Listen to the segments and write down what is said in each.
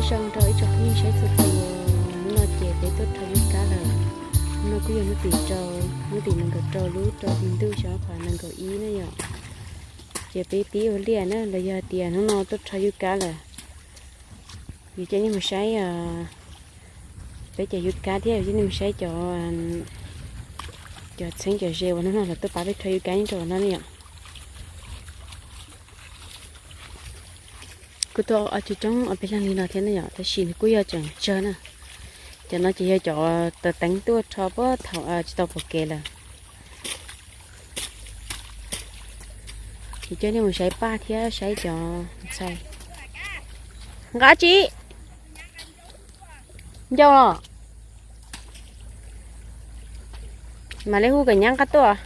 Zoo rau ib tsoom phooj ywg saib txhua tus, hnub no ces peb tuaj rho yub kab lawm. Hnub no kuj yog hnub tim rau, hnub tim nees nkaum rau lub rau hli ntuj xyoo ob phav nees nkaum ib na yom. Ces peb pib ua liaj na los yog tias hnub no tuaj rho yub kab lawm. Yus coj nej mus saib peb cov yub kab thiab yus coj nej mus saib cov, cov txheeb cov ze uas hnub no lawv tuaj pab peb rho yub kab nyob rau no ne yom. Kuj tuaj ob cuj coob ob peb leeg li no thiab na yom, tab sis nws kuj yog tseem tsawg na. Cov no ces yog cov taws teev tuaj rho puag thaum tsis tau pom kev lawm. Ces coj nej mus saib paj thiab saib cov ntxhais. Nqa tsi? Ncau los? Mam li hu kom nyab nqa tuaj.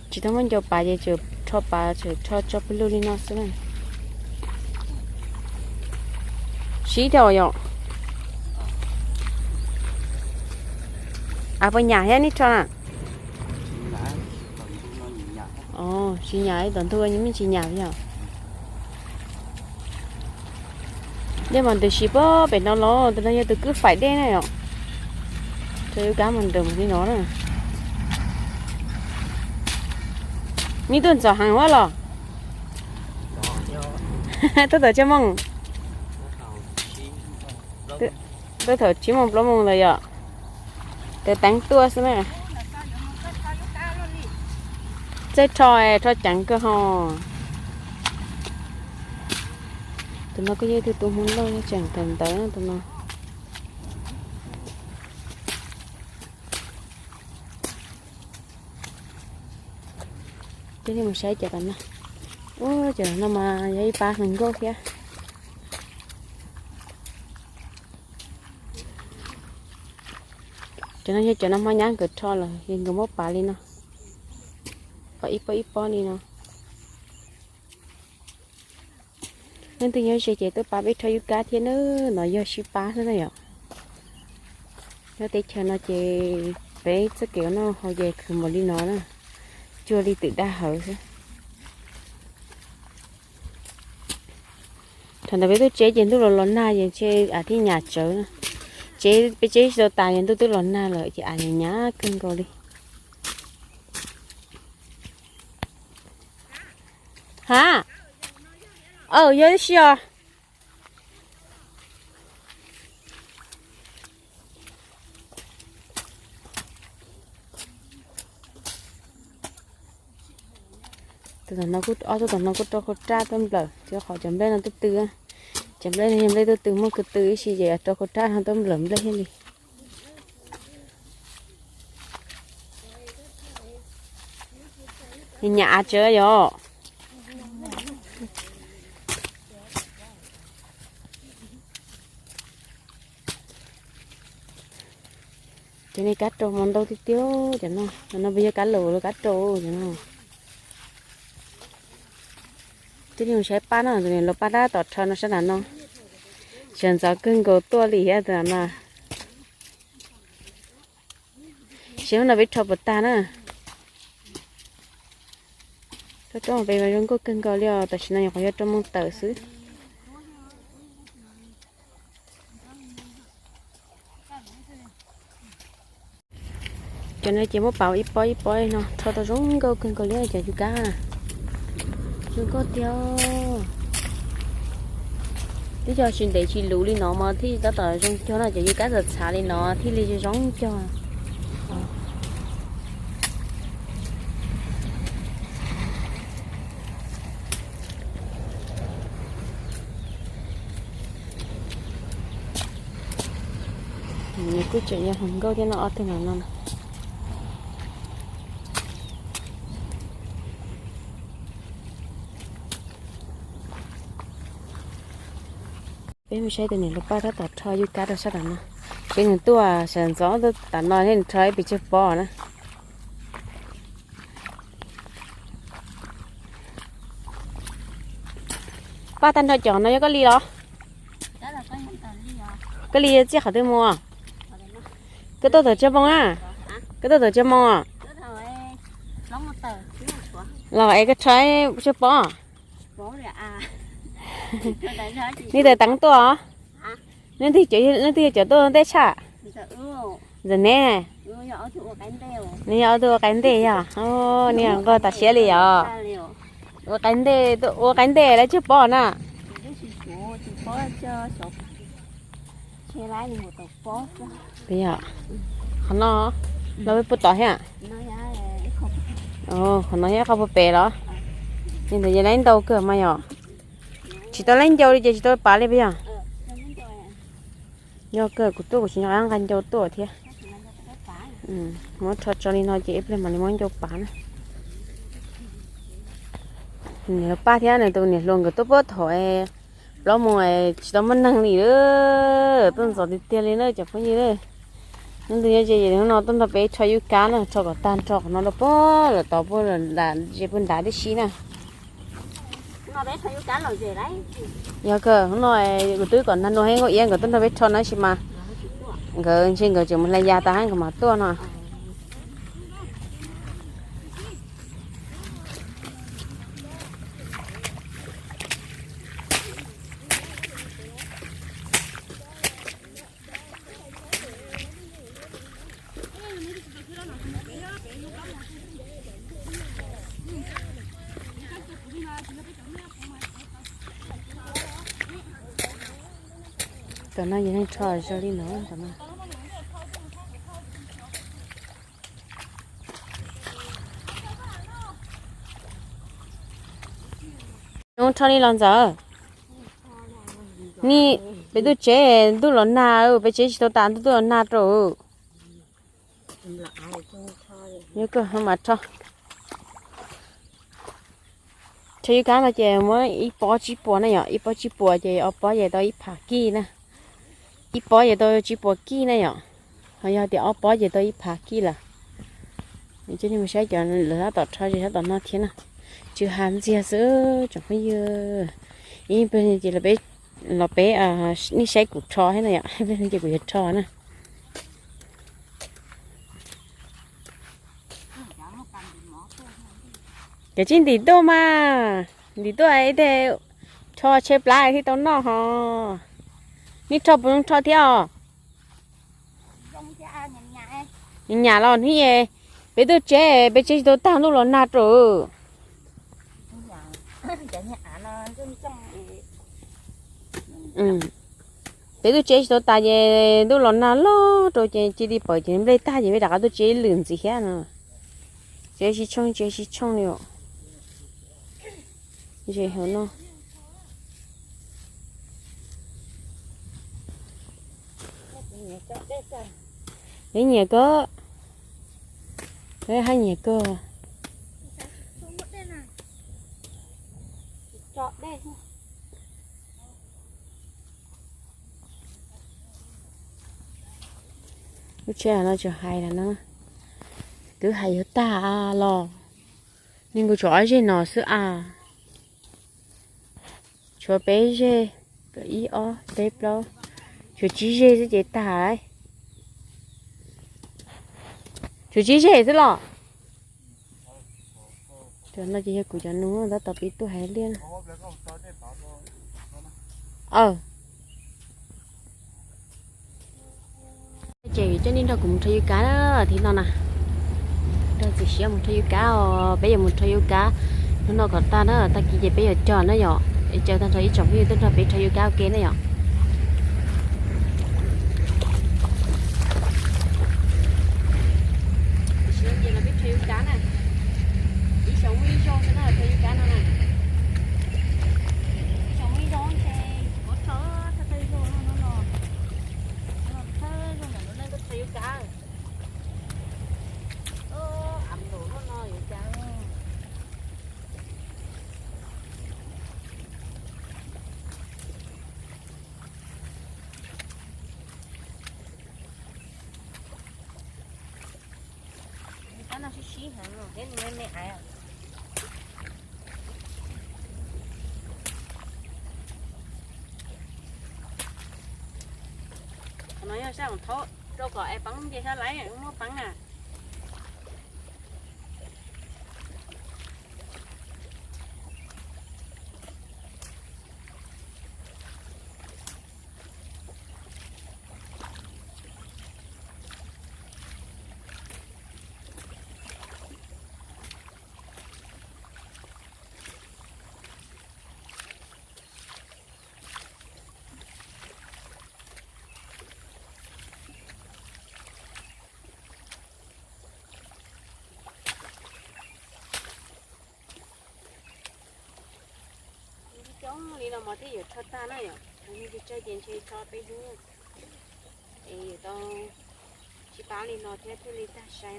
Tsis tau muaj ncau pav ces tseem rho pav tseem rho tso pawg lug li no xwb na. Sib dhau yom. Puas nyam thiab neb rho na? Tsis nyam, tom ntug me tsis nyam yom. Dej mas ntws siv puag pem no los, tus no yog tus kwj faim dej na yom. Rho yub kab mus nraum mus li no na. Neb tuaj ntxov heev ua los? Tuaj thaum tsib moos? Tuaj thaum tsib moos plaub moos ntawd yom. Taws teev tuaj xwb na. Txawj rho, rho ceev kawg ho. Tus no kuj yog ib tug tub Hmoob Lauj, tseem kawm ntawv tus no. Coj nej mus saib cov tom no. Ub, cov no mas yog ib pab hluas nkauj thiab. Cov no yog cov no hmo nyab nkawd rho lawm es nkawd muab pav li no, pav ib pob ib pob li no. Leej twg nyob ze ces tuaj pab peb rho yub kab thiab na, no yog sib pab xwb na yom. Nyob teb chaws no ces peb txoj kev ua noj haus ces khwv npaum li no na, cuag li twm daj hawv xwb. Thaum ntawd peb tuaj tseb ces ntuj los los nag ces ntshe av thiaj nyam tsawv na. Tseb, peb tseb tsis tau tas ces ntuj twb los nag lawm ces av nyam nyam kawg nkaus li. Ha, aw, yog ib si os. Tus tom no kuj, ob tug tom no kuj rau khau raj tuaj nplawm, rau qhov cov nplej no tuaj tw. Cov nplej no yog nplej tuaj tw muaj ko tw ib si ces rau khau raj no tuaj nplawm nplej thiaj li. Nyam av tsawv yom. Cov no kab rau mas ntau tiag tiag cov no, cov no puas yog kab laus los kab rau cov no. Coj nej mus saib paj no, tus niam laus paj tab tom rho no sab nram no. Sawv ntxov kawg nkaus tuaj li thiab tus no. Seb hnub no peb rho puas tag na. Rau rau pem mas zoo nkauj kawg nkaus li os, tam sim no nyuam qhuav yog rau moos tawm xwb. Cov no ces muab pauv ib pob ib pob no rho tau zoo nkauj kawg nkaus li cov yub kab. Zoo nkauj tiag. Twb yog tsis ntev tsis luv li no mas thiaj tab tom zoo cog no, cov yub kab txav txhav li no thiaj li zoo zoo cog. Nws kuj tseem yog hluas nkauj thiab no, ob tug no no. Peb mus saib tus niam laus paj tab tom rho yub kab rau sab tom no. Peb mus tuaj sawv ntxov tuaj tom no thiab nws rho ib pis tsawg pob na. Paj, tag nrho cov no yog koj li los? Koj li txij qhov twg mus? Koj tuaj thaum tsawg moos na? Koj tuaj thaum tsawg moos? Los es koj rho tsawg pob? Nej tais teev tuaj os. Nej twg, nej twg yog cov tuaj ntej tshaj? Ntxawm ne. Nws yog ob tug ua qaib ntej yog. Nws nquag tas siab li yog. Ua qaib ntej, ua qaib ntej lawv tsis paub na. Qhov no los peb puag tod thiab. Qhov no thiab qhov puag pem los? Ntawd yog laib ntau kawg mas yog. Tsis tau laib ncau li ces tsis tau pav li puas yog? Yog kawg, kuv tuaj kuv tsis nco qab nqa ncau tuaj thiab. Muab rho tso li no ces ib pliag mam li muab ncau pav na. Niam hluas Paj thiab nws tus niam hluas nkawd tuaj puag thaum plaub moos tsis tau muaj neeg li. Tuaj ntxov tiag tiag li na cov phooj ywg. Hnub ntawd nyob ze hnub no tuaj nrog peb rho yub kab na, rho kom tag nrho qhov no rau puag lawm tod puag ze puag nrad tib si na. Yog kawg, hnub no kuv twb kom Nag Nuam thiab Nkauj Iab nkawd tuaj nrog peb rho na tab sis mas nkawd ntshe nkawd tseem mus hlais yas tas nkawd mam tuaj no. Tom no yog neeg rho zoo li no tom no. Nws rho li los ntxawm. Ni, peb tus tsev ntuj los nag, peb tsev tsis tau tas ntuj los nag rau. Yog kawg, mam rho. Rho yub kab no ces muab ib pob tsib puas na yom, ib pob tsib puas ces ob pob ces tau ib phav kij na. Ib pob ces tau tsib puas kij na yom. Ho yog tias ob pob ces tau ib phav kij lawm. Coj nej mus saib cov lawv tab tom rho zes sab tom no thiab na. Tsw ha ntxiag xwb tsoom phooj ywg. Ib pliag ces los peb, nej saib kuv rho thiab na yom, ib pliag ces kuv yuav rho na. Kav tsij ntim tuaj mas, ntim tuaj ib teg, rho tshe plab thiaj tau noj ho. Nej rho puas zoo rho thiab os? Nyam los hnub, peb tuaj tsev, peb tsev tsis tau tag ntuj los nag rau. Peb tuaj tsev tsis tau tas ces ntuj los nag loj rau ces cia li pawv ces nplej tag ces peb rov qab tuaj tsev lwm ntxiv thiab no. Tsev sib tshooj, tsev sib tshooj li os. Ze hauv no. Peb nyiam koj, peb haj nyiam koj. Lub tsheb no tsuas hais lawm no, twb hais yuav tag los, nws nkaus tshuav ob zeg no xwb as. Tshuav peb zeg, ib ob peb plaub, tshuav tsib zeg xwb ces tag lawm. Tshuav tsib zeg xwb los? Cov no ces yog kuv cov nus tab tom pib tuaj hais liaj. Ces coj nej nrog kuv mus rho yub kab na, thib no na. Nrog txiv Siab mus rho yub kab os, peb yuav mus rho yub kab hnub no kom tag na, tag kis ces peb yuav cog na yom. Caw tag nrho ib tsoom phooj ywg tuaj nrog peb rho yub kab ua ke na yom. Tam sim no ces los peb rho yub kab na. Ib xyoos muaj ib zaug xwb na rho yub kab no na. Ib xyoos muaj ib zaug ntshe kuv rho thawj thawj zaug no los, thawj zaug ntawm lub neej tuaj rho yub kab. Av ntus lub no yuav cas. Kab no sib sib heev, me me aiv. Qhov no yog sab thaub rau kom es peeb nce sab laib muab peeb na. Li no mas thiaj yuav tsho tag na yom, thaum ub tsis tsho ces ntshe tsho peb hnub es yuav tau tsis pab li no thiab thiaj li tag sai.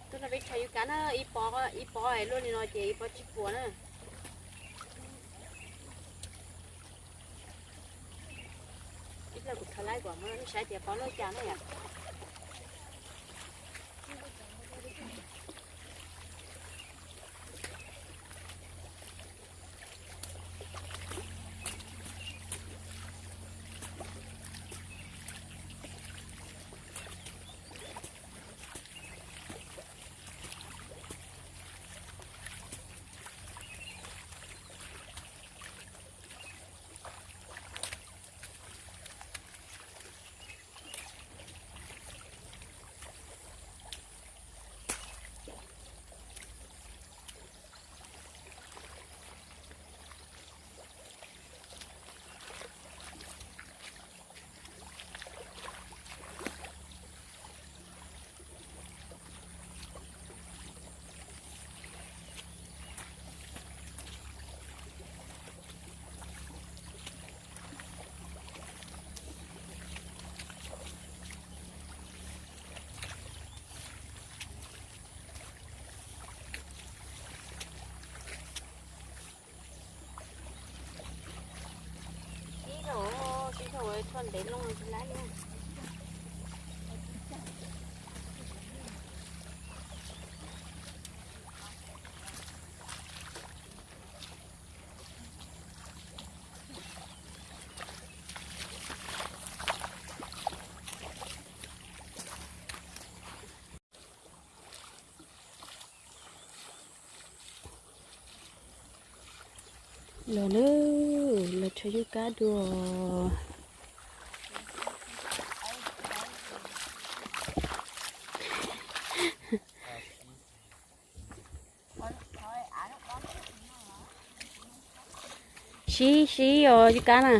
Tuaj nrog peb tsho yub kab na, ib pob, ib pob es luaj li no ces ib pob tsib puas na. Ib pliag kuv rho laib kom nej saib tias pob luaj cas na yom. Sib dhau, sib dhau, tsho ntev loo tsis laib li. Los na, los tsho yub kab dua. Sib sib os yub kab na.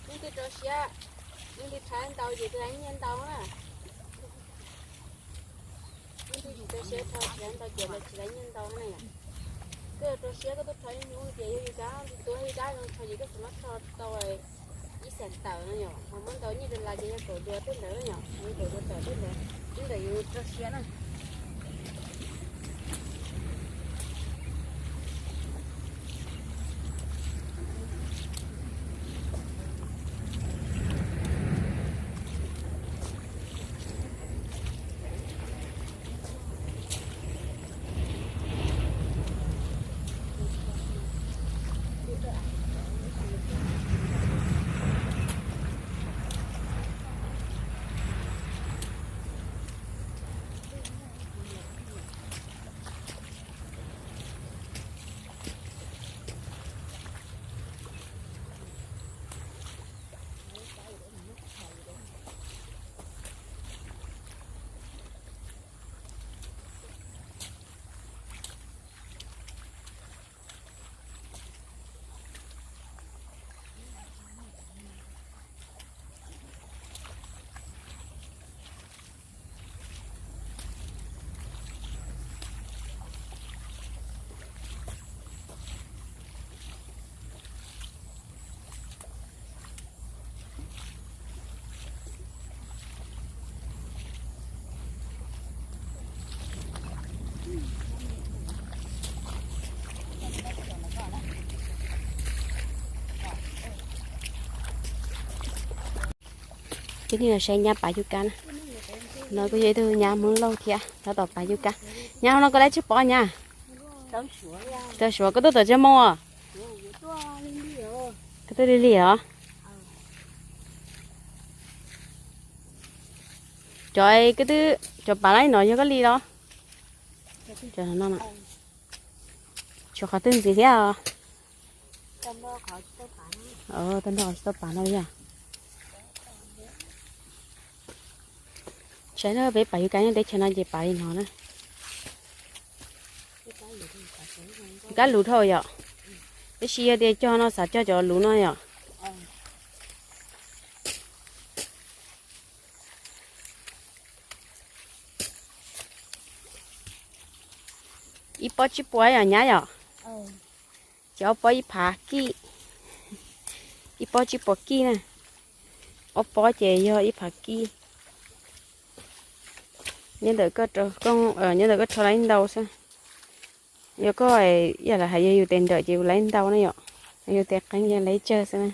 Leej twg rau siab, leej twg rhawv ntau ces tsis laib nyiaj ntau na. Leej twg tsis rau siab rhawv tsis laib ntau ces lawv tsis laib nyiaj ntau na yom. Koj rau siab koj tuaj rhawv ib hnub ces yog yus kab tus tuab yus kab zoo rhawv ces koj tsis muab rho tau ib xees tawm no yom, ho muab ntau nyiaj rau lawv ces yog kaum dua tej ntawd na yom, yog kaum dua tawm tej ntawd, tej ntawd yus rau siab na. Cov neeg los saib nyab pav yub kab na. No kuj yog ib tug nyab Hmoob Lauj thiab tab tom pav yub kab. Nyab, hmo no koj lab tsib pob nyab? Rau Suav koj tuaj tom tsawg moos os? Koj tuaj lig lig os? Cov, cov pav lab no yog koj li los? Tshuav qhov twg ntxiv thiab os? Tau nrog qhov tsis tau pav no yog. Saib na, peb pav yub kab nyob teb chaws no ces pav li no na. Yub kab luv dhau yom. Tab sis yog tias cog no xav cog cov luv no yom. Ib pob tsib puas yom nyab yom? Ces ob pob ib phav kij. Ib pob tsib puas kij na. Ob pob ces yog ib phav kij. Nyob ntawm koj rho laib ntau xwb. Yog koj, yog lawv hais yog yus tes nrawm ces yus laib ntau na yom. Yus tes qeeb yog laib tsawg xwb na.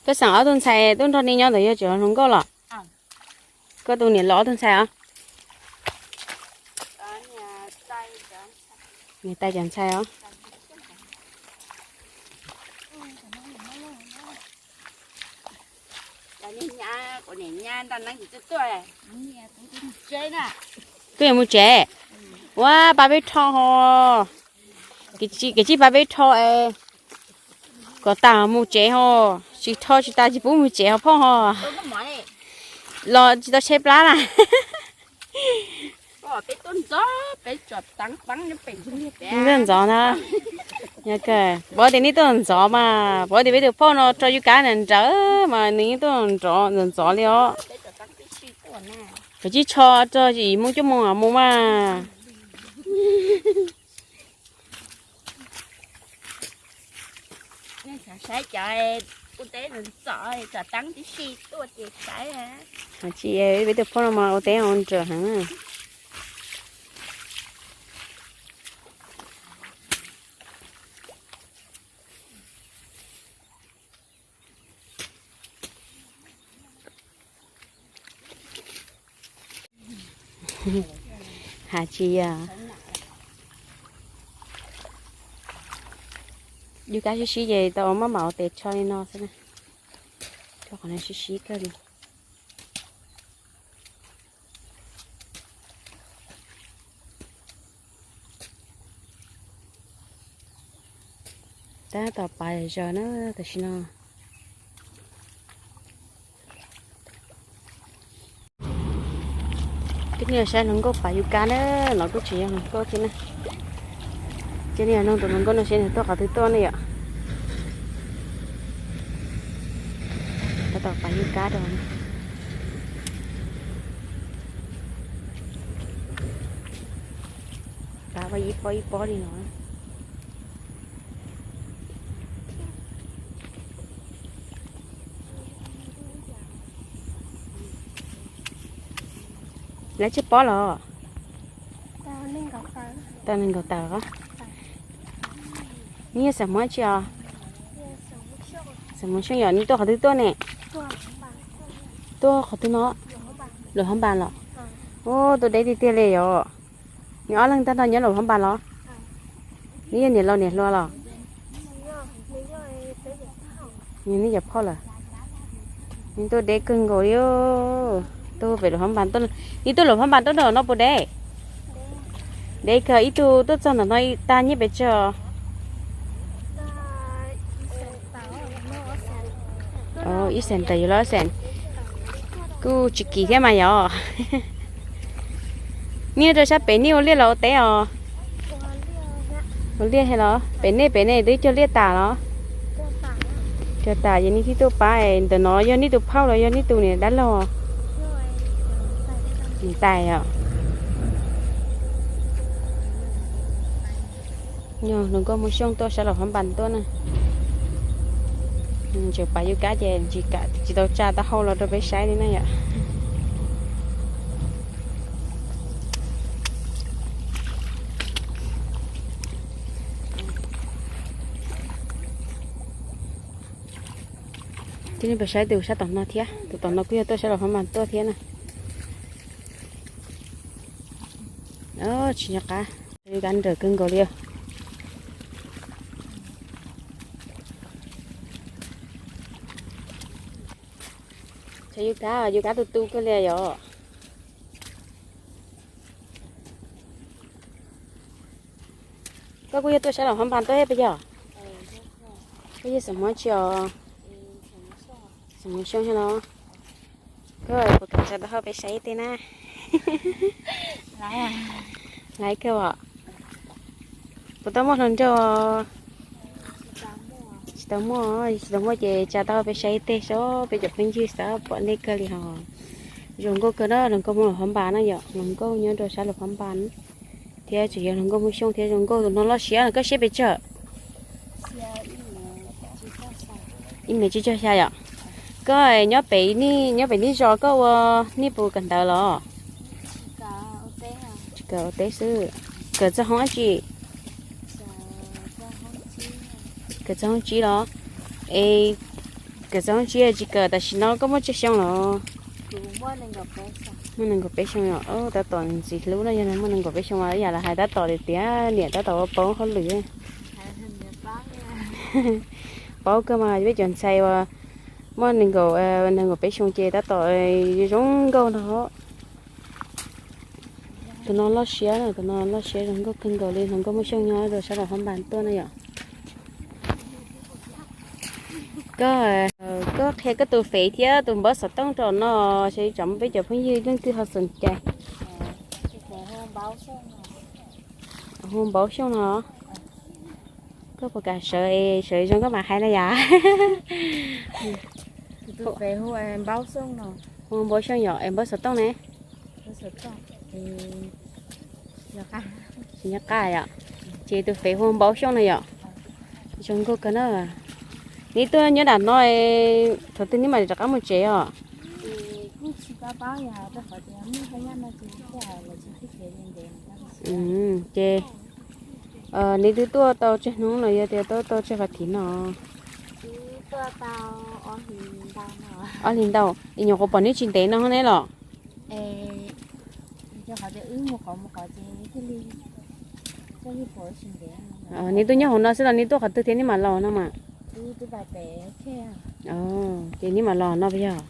Koj xeem ob tug ntxhais tuaj nrog nej nyob ntawd yog tseem hluas nkauj los? Koj tus niam laus ob tug ntxhais os? Niam tais cov ntxhais os? Koj yuav mus tsev? Ua, pab peb rho ho. Kev tsis pab peb rho es kom tas mus tsev ho. Tsis rho tsis tas tsis pub mus tsev ho phauj ho. Los tsis tau tshaib plab na. Ntxov ntxov na. Pov tias nej tuaj ntxov mas, pov tias peb tus phauj no rau yub kab na nrawm mas nws yeej tuaj ntxov ntxov li os. Kav tsij tsho rau tsis mus cuaj moos mus mas. Tsis, peb tus phauj no mas ua teb ua nrawm heev. Has tsis yog. Yub kab sib sib ces tau maj mam ua tes tsho li no xwb na. Tsho qhov no sib sib kawg li. Tab tom pav zom zaws na tam sim no. Coj nej saib hluas nkauj pav yub kab na, no kuj tseem yog hluas nkauj thiab na. Coj nej nug tus hluas nkauj no seb nws tuaj qhov twg tuaj ne yom. Tab tom pav yub kab rau. Pav ib pob ib pob li no. Lab tsib pob los? Tau nees nkaum tawm. Neb yog xeem Hmoob tsi os? Xeem Hmoob Xyooj yom, neb tuaj qhov twg tuaj ne? Tuaj qhov twg no? Luam Hab Npas los? Ub, tuaj deb tiag tiag li yom. Neb ob leeg tag nrho nyob Luam Hab Npas los? Neb yog niam laus niam hluas los? Neb cov phauj lawm. Neb tuaj deb kawg nkaus li. Tuaj pem Luam Hab Npas, neb tuaj Luam Hab Npas tuaj nram no puas deb? Deb kawg, ib tug tuaj txog ntawm no tag nyiaj pes tsawg? Ib xees tawm yus los xees. Kuj tsis kim thiab mas yom. Neb rau sab pem neb ua liaj los ua teb os? Ua liaj thiab los? Pem nej pem nej twb cog liaj tas los? Cog tas ces neb thiaj tuaj pab. Ntawm no yog neb tus phauj los yog neb tus niam dab laug? Niam tais os. Yog hluas nkauj Hmoob Xyooj tuaj sab Luam Hab Npas tuaj na. Tseem pav yub kab ces tsis kam, tsis tau tsa taub hau los rau peb saib li na yom. Cia li peb saib tus sab tom no thiab, tus tom no kuj yog tuaj sab Luas Phab Npas tuaj thiab na. Tsis nco qab, yus kav nrawm kawg nkaus li. Yus kav, yus kav tus tu kawg li yom. Koj kuj yog tuaj sab Luas Phab Npas tuaj thiab puas yog? Koj yog xeem Hmoob tsi os? Xeem Xyooj thiab los? Koj puas kam tsa taub hau peb saib ib teg na? Laib kawg os. Puas tau muaj hluas nraug? Tsis tau muaj, tsis tau muaj ces tsa taub hau peb saib ib teg seb peb cov phooj ywg xav pom nej kawg li hos. Zoo nkauj kawg na, hluas nkauj Hmoob Luas Phab Npas na yom, hluas nkauj nyob rau sab Luas Phab Npas na. Thiab tseem yog hluas nkauj Hmoob Xyooj thiab zoo nkauj. Tus no loj siab na, koj siab pes tsawg? Ib mev tsib caug xya yom. Koj nyob pem, nyob pem nej zos koj ua nej puas kawm ntawv los? Tsis kawm, ua teb xwb. Kawm txoj hoob dab tsi? Kawm txoj hoob tsib los? Es kawm txoj hoob tsib tsis kawm, tam sim no koj muaj tsawg xyoo los? Muaj nees nkaum peb xyoo yom. Tab tom ntxim hlub no, yog muaj nees nkaum peb xyoo mas ib yam li hais tab tom tias niam tab tom ua paub hauj lwm. Paub kawg mas, peb cov ntxhais uas muaj nees nkaum, nees nkaum peb xyoo ces tab tom zoo nkauj no. Tus no loj siab, tus no loj siab zoo nkauj kawg nkaus li, hluas nkauj Hmoob Xyooj nyob rau sab Luas Phab Npas tuaj na yom. Koj, koj qhia koj tus fev thiab tus npawb xov tooj rau no, seb tsam muaj peb cov phooj ywg leej twg ho xoom cai. Hu Npaub Xyooj no. Koj puas kam sawv, sawv zoo koj mam hais na yom. Hu Npaub Xyooj yom, es npawb xov tooj ne? Tsis nco qab yom. Ces tus fev hu Npaub Xyooj no yom. Zoo nkauj kawg na. Neb tuaj nyob nram no, thaum twg neb mam rov qab mus tsev os? Ces neb twb tuaj tau tsawg hnub no, yog tias tuaj tau tsawg vas thiv no? Ob hlis ntau. Es nyuam qhuav pom neb tsis ntev no ne los? Neb tuaj nyob hauv no xwb los neb tuaj qhov twg thiab neb mam los no mas? Ces neb mam los no puas yog?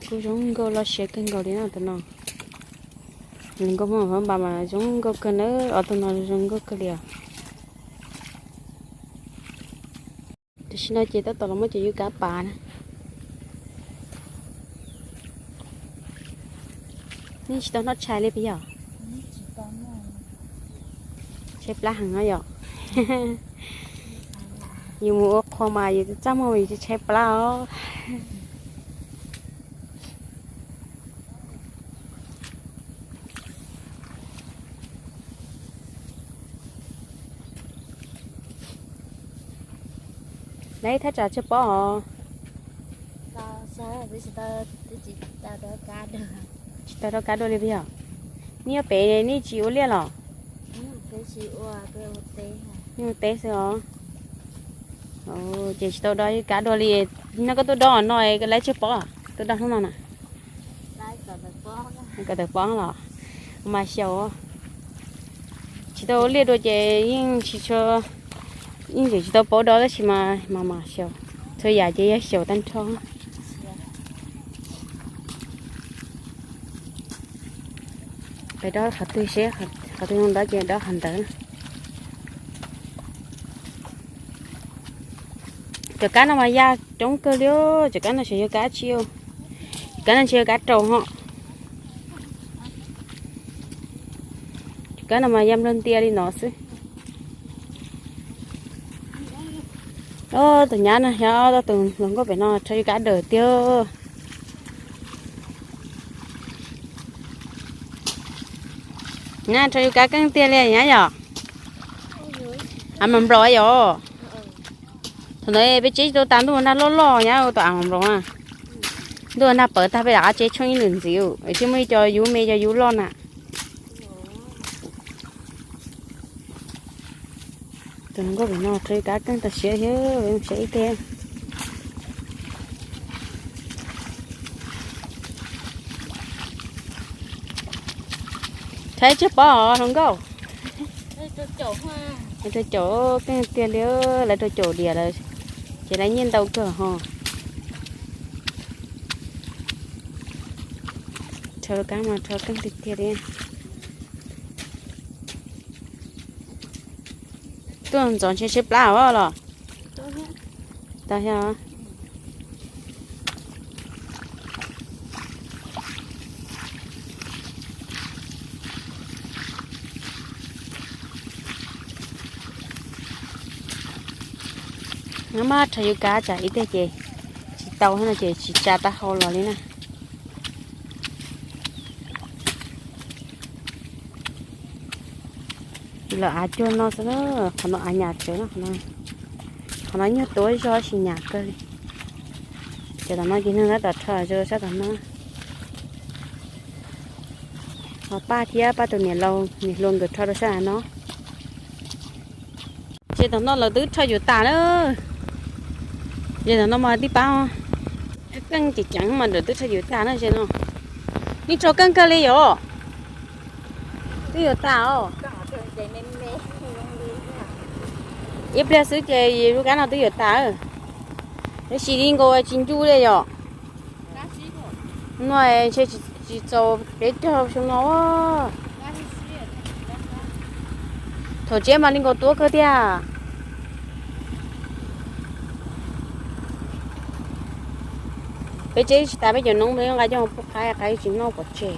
Kuj zoo nkauj loj siab kawg nkaus li no tus no. Hluas nkauj Hmoob Phab Npas mas zoo nkauj kawg na, ob tug no zoo nkauj kawg li os. Tam sim no ces tab tom los muab cov yub kab pav na. Nej tsis tau noj tshais li puas yog? Tshaib plab heev no yom. Yus mus ua qhua mas yus txaj muag mas yus tshaib plab os. Lawv thaj tsam tshaib pob os. Tsis tau rov kab dua li puas yog? Nej nyob pem nej tsis ua liaj los? Nej ua teb xwb os. Ces tsis tau dob kab dua li. No koj tuaj dob no lawv tshaib pob, tuaj dob hnub no na. Koj tawm pob los mas xyaum. Tsis tau ua liaj dua ces yeej tsis, yeej tseem tsis tau paub dob tab sis mas mas mas xyaum. Txhua yam ces yog xyaum tag nrho. Peb dob qhov twg seb, qhov twg zoo dob ces dob qhov ntawd. Cov kab no mas ya coob kawg li, cov kab no xyov yog kab tsi. Kab no ntshe yog kab raus ho. Cov kab no mas ya nplog ntia li no xwb. Tus nyab no yog tus hluas nkauj pem no rho yub kab dawm tiag. Nyab rho yub kab keej tiag li nyab yom. Av mas nplaum yom. Thaum ntawd peb tseb tsis tau tas ntuj nag loj loj nyab ua tau av mas nplaum na. Ntuj nag pawv tag peb rov qab tseb tshooj ib lwm ntxiv, tsis muaj ib co yub me co yub loj na. Tus hluas nkauj pem no rho yub kab keej tag siab thiab, saib ib teg. Saib tseg pob hluas nkauj. Lawv rau caum keej tiag li, lawv rau caum diam lawm ces lawv nyiaj ntau kawg ho. Rho kab mas rho keej tiag tiag li. Tuaj ntxov ntshe tshaib plab os los. Tau thiab. Nws muab rho yus kab tsam ib teg ces tsis tau no ces tsis tsa taub hau los li na. Lawv av cuag no xwb na, qhov no av nyam tsawv na, qhov no nyuag tuab zog sis nyam kawg li. Ces tom no ces neeg tab tom rho zoo sab tom no. Ho Paj thiab Paj tus niam laus niam hluas nkawd rho rau sab no. Ces tom no lawv twb rho yuav tas na. Ces tom no mas tib pab keej ceev ceev mas lawv twb rho yuav tas na ces no. Yeej rho keej kawg li yom. Twb yuav tas os. Ib pliag xwb ces yus lub kab no twb yuav tas. Tab sis li nkaus tsis ncu li yom. No ntshe tsis txaus peb caug xyoo no. Thaum tsev mas li nkaus tuab kawg tiag. Peb tsev tsis tas peb cov noob nqa coj pub qaib, qaib tsis noj pov tseg.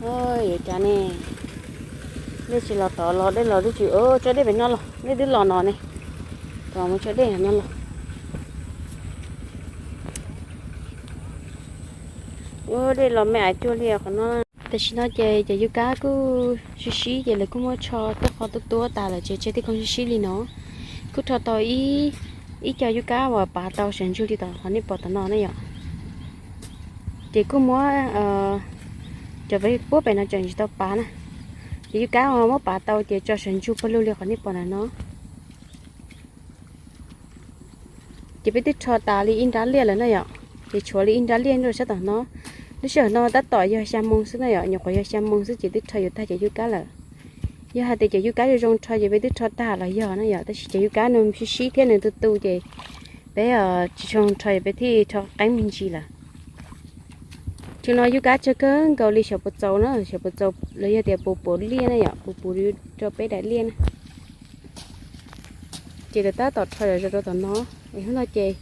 Yuav cas ne, dej tsis los tod los dej los twb tsis, tso dej pem no los, dej twb los no ne, tod mus tso dej no los. Ua dej los me aiv cuag li qhov no. Tam sim no ces cov yub kab kuj sib sib ces lawv kuj muab tsho tuaj qhov tuab tuab tas lawm ces tseg tej koob sib sib li no. Kuj rho tau ib co yub kab uas pav tau sawv ntsug li tom qhov nej pom tom no na yom. Ces kuj muab cov peb puab pem no tseem tsis tau pav na. Ces yub kab uas muab pav tau ces tso sawv ntsug pawg lug li qhov nej pom ntawm no. Ces peb twb rho tas li ib nrab liaj lawm na yom. Ces tshuav li ib nrab liaj rau sab tom no. Lub sij hawm no tab tom yog xya moo xwb na yom, nyuam qhuav yog xya moo xwb ces twb rho yuav tag cov yub kab lawm. Yog hais tias cov yub kab zoo zoo rho ces peb twb rho tag los yog na yom, tab sis cov yub kab nws sib sib thiab nws tu tu ces peb tsis zoo rho ces peb thiaj rho qeeb me ntsis lawm. Thaum no yub kab tsawg kawg nkaus li xyov puas txaus na, xyov puas txaus los yog tias puas puv liaj na yom, puas puv rau peb daim liaj na. Ces lawv tab tom rho zom zaws rau tom no. Es hnub no ces,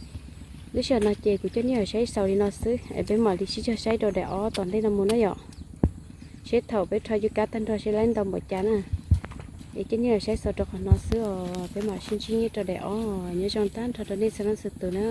lub sij hawm no ces kuv coj nej los saib xaus li no xwb es peb mam li sib cog saib rau daim ob tom ntej no mus na yom. Seb thaum peb rho yub kab tag nrho seb laib ntau npaum cas na. Es coj nej los saib xaus rau qhov no xwb os, peb mam sib ntsib nyob rau daim ob, nyob zoo tag nrho rau nej txhua leej txhua tus na.